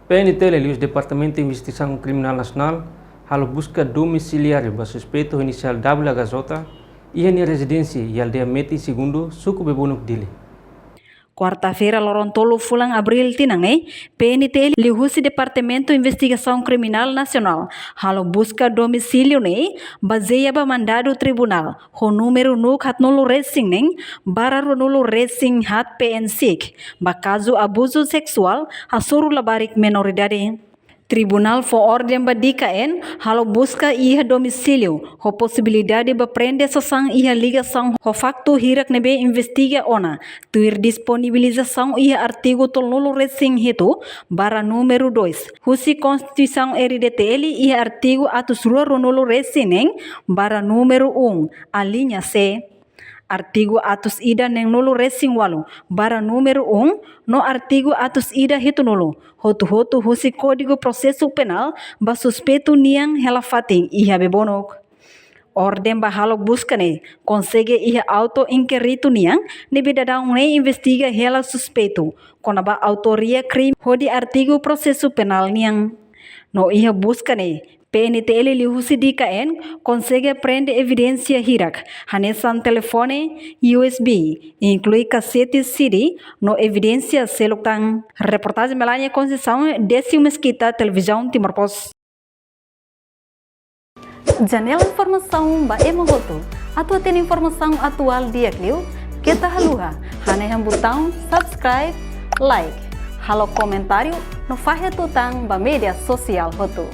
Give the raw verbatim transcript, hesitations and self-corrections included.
P N T L liuhusi Departamentu Investigasaun Kriminál Nasionál halo buska domisiliáriu ba suspeitu ho inisiál W H J iha nia rezidénsia iha aldeia Metin Segundu, suku Bebonuk, Dili. Kuarta-feira, loron tolu fulan Abríl tinan ne'e, P N T L liuhusi Departamentu Investigasaun Kriminál Nasionál halo buska domisíliu ne'e bazeia ba mandadu tribunál ho númeru NUC haatnulu resin neen barra ruanulu resin haat P N SIC ba kazu abuzu seksuál hasoru labarik menoridade. Tribunál fó orden ba D K N halo buska iha domisíliu ho posibilidade ba prende sasán iha ligasaun ho faktu hirak ne'ebé investiga ona, tuir disponibilizasaun iha artigu tolunulu resin hitu barra númeru dois husi Konstituisaun R D T L iha artigu atus rua ruanulu resin neen barra númeru um, alínea C, artigu atus ida neenulu resin ualu barra númeru um no artigu atus ida hitunulu, hotu-hotu husi Kódigu Prosesu Penál ba suspeitu nian hela fatin iha Bebonuk. Orden ba halo buska ne'e konsege iha autu inkéritu nian ne'ebé daudaun ne'e investiga hela suspeitu kona-ba autoria krime hodi artigu prosesu penál nian. No iha buska ne'e, P N T L liuhusi D K N konsege prende evidénsia hirak, hanesan telefone, U S B, inklui kasete C D, no evidénsia seluk tan. Reportajen Melania Conceição, Décio Mesquita, Televizaun Timor Post. Janela informasaun ba ema hotu. Atu hatene informasaun atuál di'ak liu, keta haluha hanehan butaun subscribe, like, halo komentáriu no fahe tutan ba média sosiál hotu.